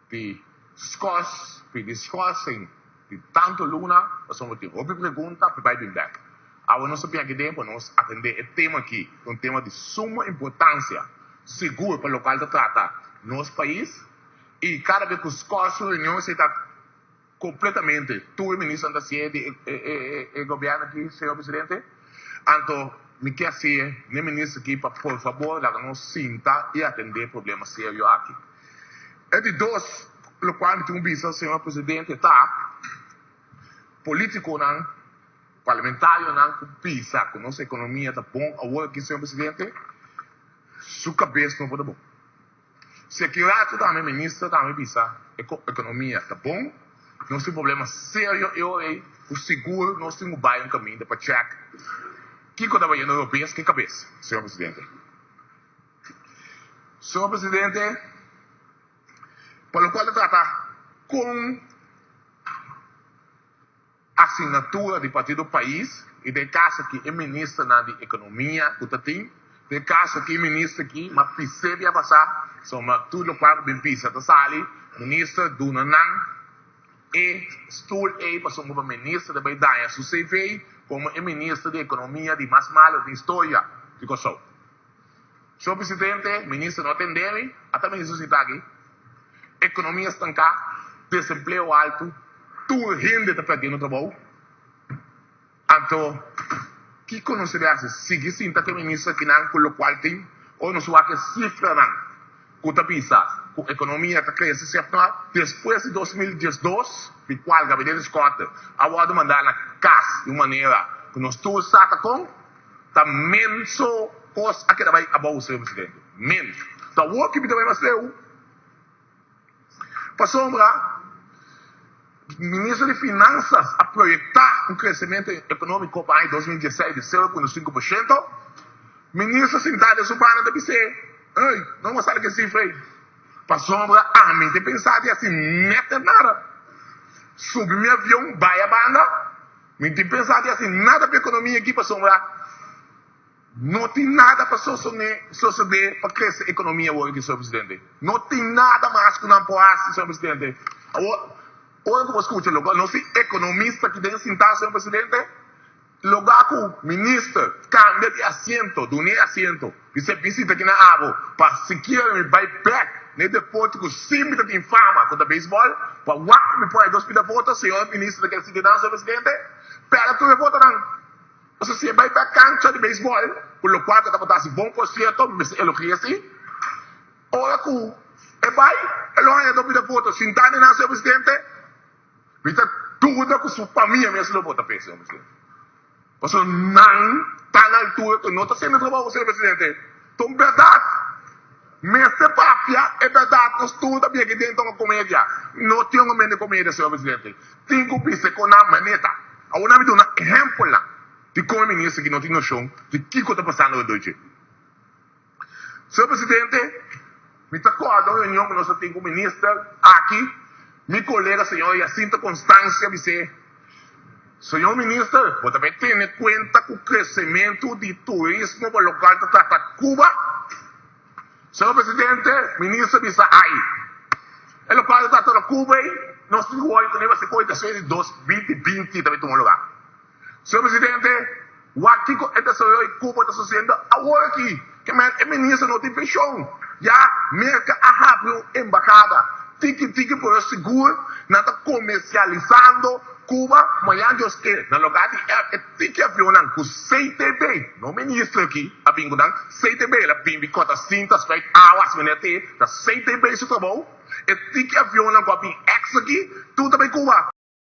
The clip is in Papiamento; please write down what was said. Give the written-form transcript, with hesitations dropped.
Di skòrs, pidi skòrsing di tantu luna pasobra tin hopi pregunta pa bai bin bèk. Awe nos a bin aki den pa nos atendé e tema aki, ta un tema di sumo importansia, sigur pa lokual ta trata nos pais i kada bes ku skòrs un reunion esei ta Completamente tur e ministernan ta hacié di e gobierno aki, señor presidente. Anto mi ke hacié n'e minister aki pa por fabor laga nos sinta y atende e problema serio aki. E di dos locual mi tin cu bisa, señor presidente, ta politiconan, parlamentarionan cu bisa cu nos economia ta bon awor aki, señor presidente, su cabes no por ta bon. Si aki rato tambe minister tambe bisa e economia ta bon, nos tin problema serio e ora ey cu sigur nos tin cu bay un caminda pa check kico ta bayendo robes cu e cabes, señor presidente. Señor presidente, pa locual ta trata con. Asignatura di Partido Pais y den caso aki e ministernan di economia cu ta tin, den caso aki e minister aki ma pise bia pasa, so ma tur locual cu bin pisa ta sali, minister duna nan e stoel ey pasobra pa minister ta bay daña su CV como e minister di economia di mas malo den historia di Corsou. Señor Presidente, minister no atende mi, ata minister sinta aki. Economia stanca, desempleo alto, tur hende ta perdiendo trabou. Anto, kico nos debe haci? Sigui sinta cu e minister akinan cu locual tin? Ora nos wak e cifranan cu ta bisa cu economia ta crece cierto despues di 2012, di cual Gabinete Schotte a wordo manda na cas di un manera cu nos tur sa ta con, Ta men so kos a keda bai abou, señor presidente. Men. Ta awor ki mi ta bai mas leu. Pasobra Minister di Finansas a proyektá un kresementu ekonómiko pa aña 2016 di 0.5%. Minister sintá den su banda ta bis'é, Ey, no bo sali ku e sifra ei. Pasobra ami ta pensa di hasi nèt nada. Subi mi avion bai a banda. Mi tin pensa di hasi nada pa ekonomia aki pasobra no tin nada pa sosode pa krese ekonomia awor aki, señor presidente. No tin nada mas ku nan por hasi, señor presidente. Awor, ora ku bo skucha loke nos tin ekonomista aki den sintá, señor presidente, loga ku minister kambia di asiento, duna e asiento. Mi sa bisita kina abo pa sikiera mi bai bek na e deporte ku si mi ta tin fama ku ta beisbòl pa wak ku mi pone dos pida voto señor minister ta kere sinti nan señor presidente pèrdè tur e votonan pasobra si e bai bek kancha di beisbòl ku lokual ku tabata hasi bon por sierto mi mester elogia si ora ku e bai e lo haña dos pida voto sinta nan señor presidente mi ta duda ku su famia mes lo vota p'e señor presidente. Pasobra nan ta na altura ku no ta hasiendo trabou, señor presidente. Ta un bèrdat. Mester papia e bèrdat. Nos tur ta biaha aki den ta un komedia. No tin un momento di komedia, señor presidente. Tin ku bisa kon nan manera. Awor nan mi duna ehèmpelnan di kon e minister aki no tin noshon di kiko ta pasando rondó dje. Señor Presidente, mi ta corda un reunion cu nos a tin cu Minister aki, mi colega señor Jacinto Constancia bis'é, Señor Minister, bo ta bay tene cuenta cu crecemento di turismo pa locual ta trata Cuba? Señor Presidente, Minister bisa ay. E locual ta trata na Cuba ey, nos tin cu hoy tene base coy ta di 2020 ta bay tuma lugar. Señor Presidente, wak kiko e desaroyo di Cuba ta sucediendo awor aki. Ke men e minister no tin pension. Ya Merca a habri un embahada. Tiki tiki pero sigur nan ta comercialisando Cuba. Mañan Dios ke, na lugar di e tiki avionnan cu CTB, no minister aki a bin cu nan, CTB el a bin bi cota cinta spuit awa asina manera te, ta CTB su trabou. E tiki avionnan cu a bin ex aki, tur ta bay Cuba.